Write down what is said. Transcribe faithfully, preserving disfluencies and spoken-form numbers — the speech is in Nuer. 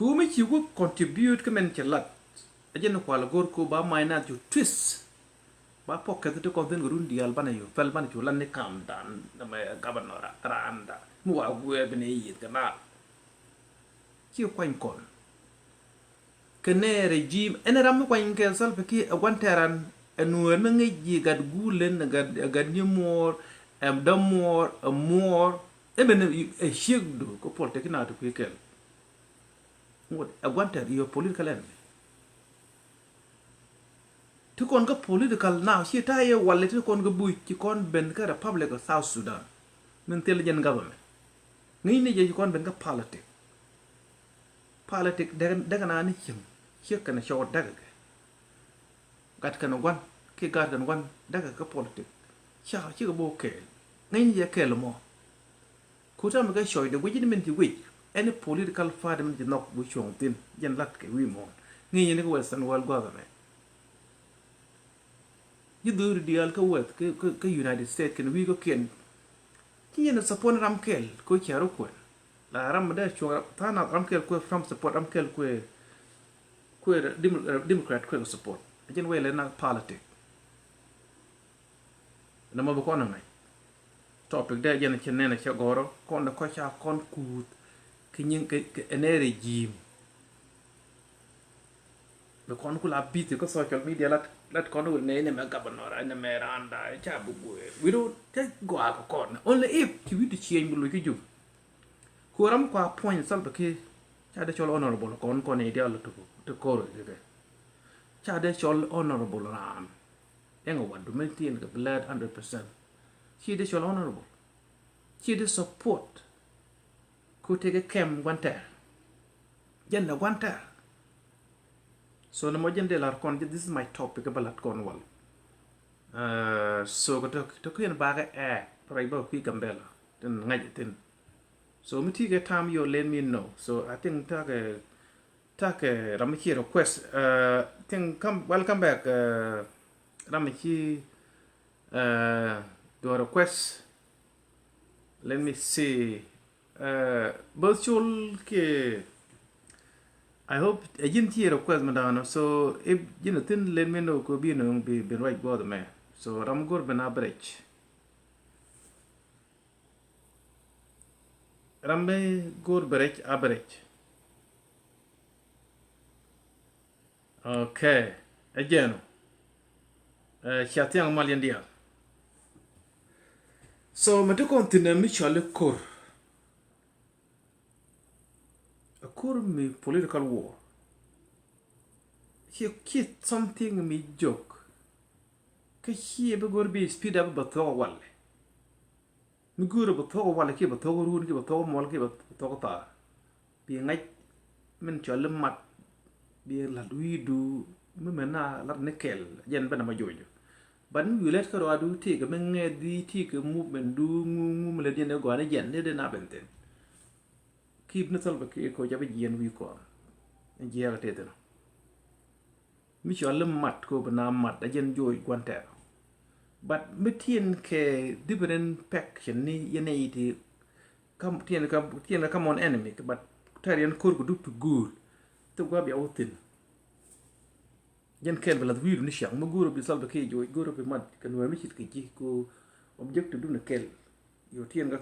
Ku mi ci wä contribute kä mɛn cɛ lat. A jɛn kual go̱r ku ba mac nath cu twist. Ba pɔk kɛth ti kɔn thin kɛ run diaal banɛ yu pɛl banɛ cu lat ni kam dan nɛmɛ governor raan da mi wa guɛ bi ni yith kɛ naal. Ci kuany kɔn. Kɛ nɛ regime ɛn ram mi kuany kɛ Salva Kiir ɛ guan tɛran ɛ nuɛɛr mi ŋic ji̱ gat guulen ɛ gat, ɛ gat ni muɔɔr ɛ dämuɔɔr ɛ muɔɔr. Ɛmɛn ɛ ciek do kä politik na ti kui̱ kɛl. Ŋot ɛ guan tɛr your political enemy. Ti kɔn kä political now ci ta̱a̱ yɛ walɛ ti kɔn kä buc ci kɔn ben kä Republic of South Sudan. Min thil jɛn government ŋi̱i̱c ni jɛ ci kɔn ben kä politic. Politic däk, däk na ni cieŋ ciek kɛn cɔɔt däk kɛ. Gat kɛn guan kiɛ gat kɛn guan däk kɛ kä politic. Ca cikɛ bo kɛɛl ŋäcni jɛ kɛɛl mɔ. Ku tamɛ kɛ cɔcdɛ guic ni min ci guic any political party min ci nhɔk guic cuɔ̱ŋ thin jɛn lat kɛ wi̱i̱ muɔ̱ɔ̱n. Ŋi̱i̱c ni kä Western world government. Ji̱ dho̱ri diaal kä West kä, kä, kä United States kɛn wi̱i̱ kä kiɛn. Ci yɛn support ni ram kɛl ko cɛ rɔ kuɛn. La ram mi dee cuɔ̱ŋ ram tha̱a̱ŋ nath ram kɛl kuɛ from support ram kɛl kuɛ kuɛ Dem-, Democrat kuɛ support. A jɛn wɛy lɛ na politic. Nɛ mɔ bi kɔn ŋa̱c. Topic dee jɛn cɛ nɛn cɛ gɔrɔ kɔn dɛ kɔc ca kɔn kuuth. Kɛ nyin kɛ, kɛ ɛnɛ regime. Bi kɔn ku la busy kä social media lat, lat kɔn wä nɛ nɛ mɛ governor nɛ mɛ randa ca bi guɛ. We don't take gɔaa kɛ kɔn. Only if ci wi̱i̱ ti cieny bi luc kä jum. Ku ram kua puɔ̱ny Salva Kiir ca dee cɔl honorable kɔn kɔn idial ti kor kɛ kɛ. Ca dee cɔl honorable raan. Ɛŋ a wat du mɛ tin kɛ blood hundred percent. Ci dee cɔl honorable. Ci dee support. Ku tekɛ kɛm guantɛr. Jɛn dee guantɛr. So nɛ mɔ jɛn dee lar kɔn, this is my topic, ba lat kɔn wal. Uh, so kɛ tɔk tɔk yɛn bakɛ ɛ rɛy ba kui̱ Gambela tin ŋa̱c tin. So mi ti kɛ time you let me know. So I think takɛ takɛ ram mi ci request. Uh, think come, welcome back. Uh, ram mi ci uh, do request. Let me see. Uh, both chul ke. I hope a jin ti request mi dano. So if jin a thin let me know ko bi no bi bin right go the man. So ram gur bin average. Ram be gur average average. Okay. Ɛ jɛn ɔ. Ɛ cia thiaŋ mal yɛn diaal. So mɛ ti kɔn thin ɛ mi cɔl i̱ ko̱r. A ko̱r mi political war. Ci ci something mi jok. Kä ci bi go̱r bi speed up bɛ thuɔk walɛ. Mi go̱o̱rä bɛ thuɔ̱k walɛ kiɛ bɛ thuɔ̱k ruun kiɛ bɛ thuɔ̱k muɔl kiɛ bɛ thuɔ̱k thaar. Bi ŋa̱c min cɔal i̱ mat bi la̱t wi̱i̱du mi mɛn na la̱t ni kɛl jɛn ben a ma jo̱o̱jɔ. But mi wi̱i̱ lät kä ruaadu tëëkɛ mi ŋɛɛth di tëëkɛ movement du ŋu ŋu mi lät yɛn ɛ gɔaa ni jɛn ni den a ben thi̱n. Keep ni Salva Kiir ko ca bi jiɛn wi̱i̱ kɔn. Jiɛɛk a tëë thi̱n. Mi cɔal i̱ mat ko bi na mat a jɛn jo̱o̱c gua̱n tɛɛr. But mi tiɛn kɛ different faction ni yɛn ɛ iti kam tiɛn kam tiɛn kɛ common enemy but tɛr yɛn ko̱r kɛ dup ti guur. Thok gua bia wä thin. Jɛn kɛl bi lath wi̱i̱du ni ciaŋ mi guur bi Salva Kiir jo̱o̱c guur bi mat kɛ nuɛɛ mi cit kɛ ji̱ ko objective dun kɛl. Yo tiɛn kɛ